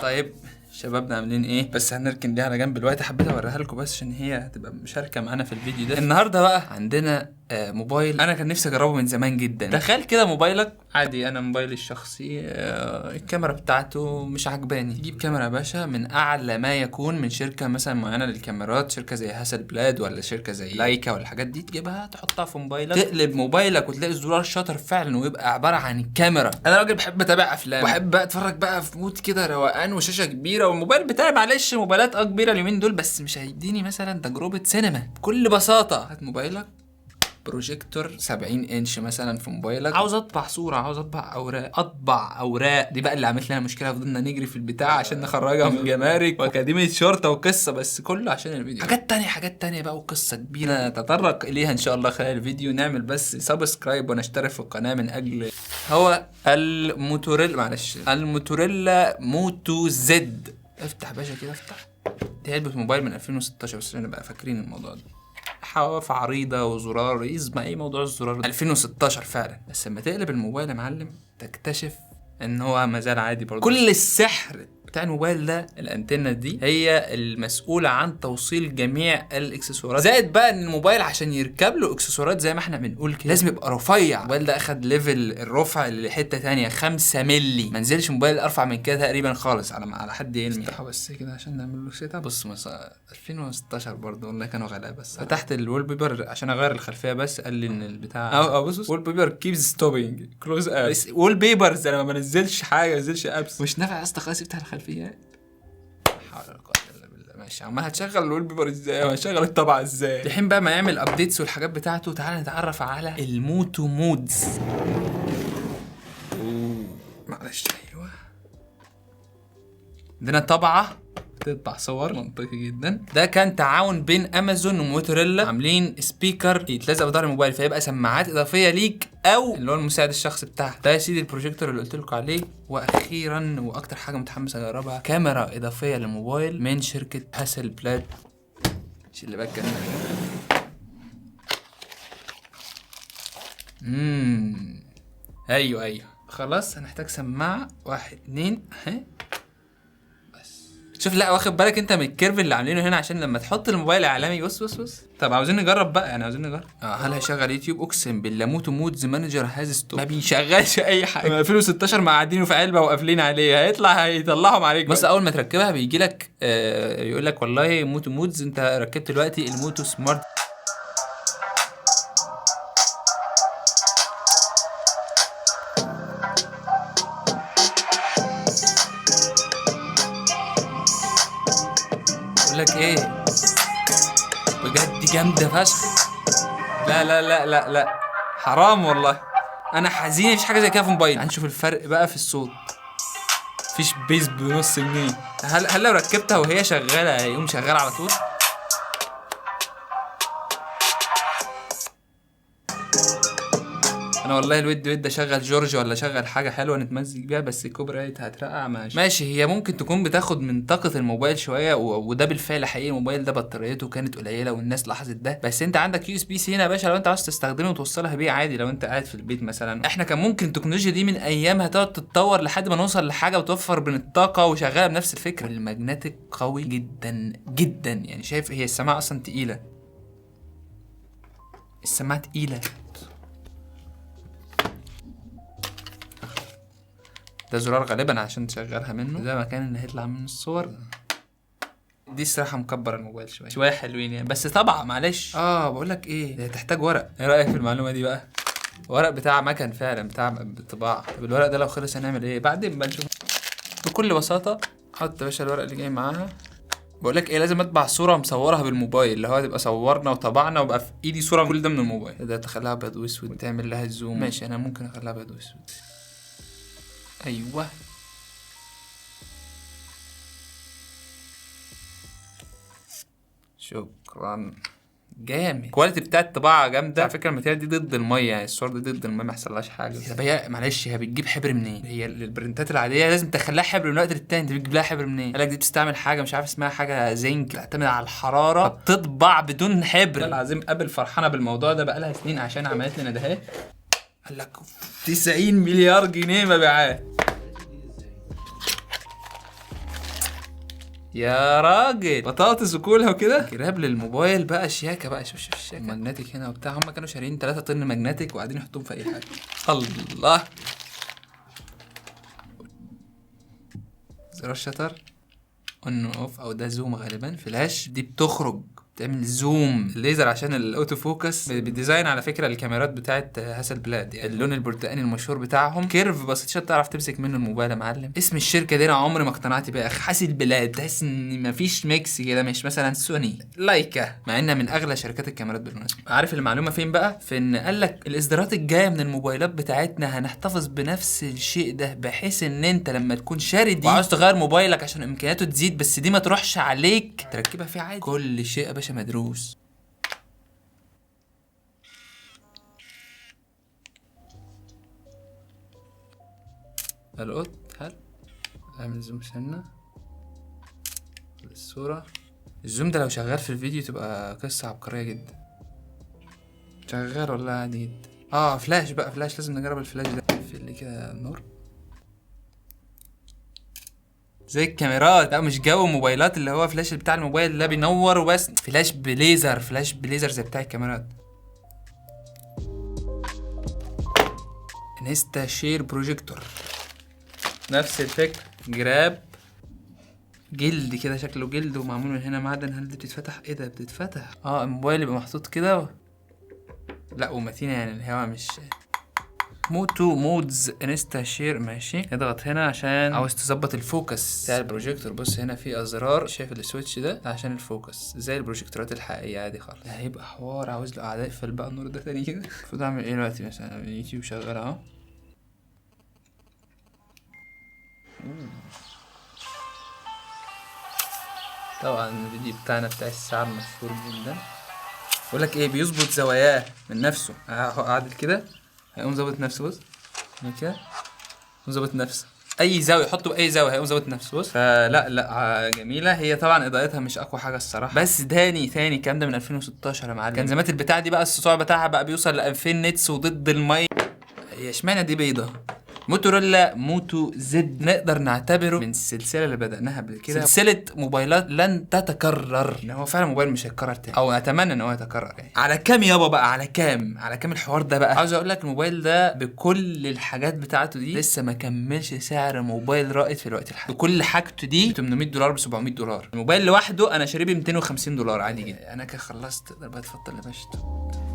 طيب شبابنا عاملين ايه؟ بس هنركن دي على جنب دلوقتي، حبيت اوريها لكم بس عشان هي هتبقى مشاركة معانا في الفيديو ده. النهارده بقى عندنا موبايل انا كان نفسي اجربه من زمان جدا. تخيل كده موبايلك عادي، انا موبايلي الشخصي الكاميرا بتاعته مش عجباني، تجيب كاميرا يا باشا من اعلى ما يكون من شركة مثلا معينة للكاميرات، شركة زي هاسل بلاد ولا شركة زي لايكا ولا الحاجات دي، تجيبها تحطها في موبايلك، تقلب موبايلك وتلاقي الزرار shutter فعلا ويبقى عبارة عن كاميرا. انا راجل بحب اتابع افلام، بحب اتفرج بقى في mood كده روقان وشاشه كبيرة، والموبايل بتاعي معلش موبايلات كبيرة اليومين دول، بس مش هيديني مثلا تجربه سينما. بكل بساطة هات موبايلك، بروجيكتور 70 انش مثلا في موبايلك، عاوز اطبع صوره، عاوز اطبع اوراق، اطبع اوراق دي بقى اللي عملت لنا مشكلة، فضلنا نجري في البتاع عشان نخرجها من جمارك واكاديميه شرطه وقصة، بس كله عشان الفيديو. حاجات تانية، حاجات تانية بقى وقصة كبيرة نتطرق اليها ان شاء الله خلال الفيديو. نعمل بس subscribe ونشترك في القناة من اجل هو الموتوريلا، معلش الموتوريلا موتو زد. افتح باشا كده، افتح. دي علبة موبايل من 2016 بس عشان نبقى فاكرين الموضوع ده. حواف عريضة وزرار، يزمع ايه موضوع الزرار ده؟ 2016 فعلا. بس لما تقلب الموبايل يا معلم تكتشف ان هو ما زال عادي برضه. كل السحر بتاع الموبايل ده الانتنة دي هي المسؤولة عن توصيل جميع الاكسسوارات، زائد بقى ان الموبايل عشان يركب له اكسسوارات زي ما احنا بنقول كده لازم يبقى رفيع. الموبايل ده اخد level الرفع لحتة تانية 5 مللي، ما نزلش موبايل ارفع من كده تقريبا خالص على حد علمي. افتحه بس كده عشان نعمل له setup. بص مثلا 2016 برضه والله كانوا غلابة. بس فتحت ال wallpaper عشان اغير الخلفية بس قال لي ان البتاع بص wallpaper keeps stopping close apps wallpapers. انا ما بنزلش حاجة، ما بنزلش apps، مش نافع يا اسطى خلاص. افتح الخلفية. لا حول ولا قوة الا بالله. ماشي، عمال هتشغل ال wallpaper ازاي وهتشغل الطبعة ازاي؟ الحين بقى ما يعمل updates والحاجات بتاعته، تعالى نتعرف على الموتو مودز. معلش ايوه، عندنا طبعة تطبع صور، منطقي جدا. ده كان تعاون بين امازون وموتوريلا، عاملين speaker يتلزق في ظهر الموبايل فيبقى سماعات اضافية ليك او اللي هو المساعد الشخصي بتاعك. ده يا سيدي البروجيكتور اللي قلت لكم عليه. واخيرا واكتر حاجة متحمس اجربها، كاميرا اضافية للموبايل من شركة هاسل بلاد. شيل اللي بالك. ايوه خلاص، هنحتاج سماعه. 1 2 اهي. شوف، لا واخد بالك انت من ال curve اللي عاملينه هنا عشان لما تحط الموبايل اعلامي. بص بص بص. طب عاوزين نجرب بقى، يعني عاوزين نجرب. هل هيشغل يوتيوب؟ اقسم بالله موتو مودز manager has stop، ما بيشغلش اي حاجة. من 2016 مقعدينه في علبة وقافلين عليه، هيطلعهم عليك. بس اول ما تركبها بيجي لك يقول لك والله موتو مودز انت ركبت دلوقتي الموتو سمارت. لك ايه بجد جامدة فشخ. لا لا لا لا لا حرام والله، انا حزين مفيش حاجة زي كده في موبايل. هنشوف الفرق بقى في الصوت، مفيش bass بنص جنيه. هل لو ركبتها وهي شغالة هيقوم شغال على طول؟ انا والله الود ود اشغل جورج ولا اشغل حاجة حلوة نتمزج بيها، بس ال copyright هترقع. ماشي ماشي، هي ممكن تكون بتاخد من طاقة الموبايل شوية، وده بالفعل حقيقي. الموبايل ده بطاريته كانت قليله والناس لاحظت ده، بس انت عندك USB C هنا يا باشا، لو انت عاوز تستخدمه وتوصلها بيه عادي لو انت قاعد في البيت مثلا. احنا كان ممكن التكنولوجيا دي من ايامها تقعد تتطور لحد ما نوصل لحاجة وتوفر بين الطاقة وشغالة بنفس الفكرة. وال magnetic قوي جدا جدا، يعني شايف هي السماعة اصلا تقيلة، السماعة تقيلة. ده زرار غالبا عشان تشغلها منه، ده مكان اللي هيطلع منه الصور. دي الصراحة مكبر الموبايل شوية شوية حلوين يعني، بس طبعا معلش. بقول لك ايه، ده تحتاج ورق. ايه رايك في المعلومة دي بقى؟ ورق بتاع مكن فعلا، بتاع طباعه. طب الورق ده لو خلص هنعمل ايه بعدين بقى؟ نشوف. بكل بساطة حط يا باشا الورق اللي جاي معاها. بقول لك ايه، لازم اطبع صوره مصورها بالموبايل، اللي هو تبقى صورنا وطبعنا وبقى في ايدي صوره كل ده من الموبايل. ده تخليها ابيض واسود وتعمل لها zoom. ماشي، انا ممكن اخليها ابيض واسود. ايوه شكرا، جامد. ال quality بتاعت الطباعة جامدة على فكرة. ال material دي ضد المية، يعني الصور دي ضد المية ما يحصلهاش حاجة. طب هي معلش هي بتجيب حبر منين؟ هي البرنتات العادية لازم تخليها حبر من وقت للتاني، انت بتجيب لها حبر منين؟ قال لك دي بتستعمل حاجة مش عارف اسمها، حاجة زنك، تعتمد على الحرارة، فبتطبع بدون حبر. العظيم ابل فرحانة بالموضوع ده بقالها سنين عشان عملت لنا ده. قال لك 90 مليار جنيه مبيعات. يا راجل، بطاطس وكولها وكده. جراب للموبايل بقى، شياكه بقى. شوف شوف الشياكه، magnetic هنا وبتاع. هم كانوا شاريين 3 طن magnetic وقاعدين يحطوهم في اي حاجة. الله، زرار shutter on off، او ده zoom غالبا. فلاش دي بتخرج تعمل zoom. الليزر عشان ال auto focus. بال design على فكرة الكاميرات بتاعت هاسل بلاد، يعني اللون البرتقاني المشهور بتاعهم. curve بسيط عشان تعرف تمسك منه الموبايل يا معلم. اسم الشركة دي انا عمري ما اقتنعت بيها يا اخي، هاسل بلاد، تحس ان مفيش mix كده، مش مثلا سوني، لايكا، مع انها من اغلى شركات الكاميرات بالمناسبة. عارف المعلومة فين بقى؟ في ان قال لك الاصدارات الجاية من الموبايلات بتاعتنا هنحتفظ بنفس الشيء ده، بحيث ان انت لما تكون شاري دي وعاوز تغير موبايلك عشان امكانياته تزيد بس دي ما تروحش عليك، تركبها فيه عادي. كل شيء يا باشا مدروس. القط، هل اعمل zoom سنة الصورة. ال zoom ده لو شغال في الفيديو تبقى قصة عبقرية جدا. شغال والله عادي جدا. فلاش بقى، فلاش لازم نجرب الفلاش ده. في اللي كده النور زي الكاميرات، لا مش جو موبايلات اللي هو فلاش بتاع الموبايل لا بينور وبس، فلاش بليزر، فلاش بليزر زي بتاع الكاميرات. InstaShare projector، نفس الفكرة، جراب جلد كده، شكله جلد ومعمول من هنا معدن. هل دي بتتفتح؟ ايه ده بتتفتح؟ الموبايل يبقى محطوط كده لا ومتينة يعني، الهواء مش Moto Mods InstaShare. ماشي، اضغط هنا عشان عاوز تظبط ال focus بتاع البروجيكتور. بص هنا في ازرار، شايف ال switch ده عشان ال focus زي البروجيكتورات الحقيقية عادي خالص. ده هيبقى حوار، عاوز له قعدة. اقفل بقى النور ده تاني كده. المفروض اعمل ايه دلوقتي؟ مثلا اليوتيوب شغال اهو. طبعا الفيديو بتاعنا بتاع الساعة المشهور جدا، بقول لك ايه، بيظبط زواياه من نفسه. اهو قاعد كده هيقوم ظابط نفسه. بص كده هيقوم ظابط نفسه، اي زاوية حطه باي زاوية هيقوم ظابط نفسه. بص فلا لا جميلة هي. طبعا اضاءتها مش اقوى حاجة الصراحة، بس تاني الكلام ده من 2016 يا معلم. كان زمان البتاع دي بقى السطوع بتاعها بقى بيوصل ل 2000 nits وضد المي. هي اشمعنى دي بيضة؟ موتورولا Moto Z نقدر نعتبره من السلسلة اللي بدأناها قبل كده، سلسلة موبايلات لن تتكرر، ان هو فعلا موبايل مش هيتكرر تاني، او اتمنى ان هو يتكرر يعني. على كام يابا بقى؟ على كام؟ على كام الحوار ده بقى؟ عاوز اقول لك الموبايل ده بكل الحاجات بتاعته دي لسه ما كملش سعر موبايل رائد في الوقت الحالي، بكل حاجته دي $800 ب $700. الموبايل لوحده انا شاريه ب $250 عادي جدا. انا كده خلصت، تقدر بقى تفضل يا باشا.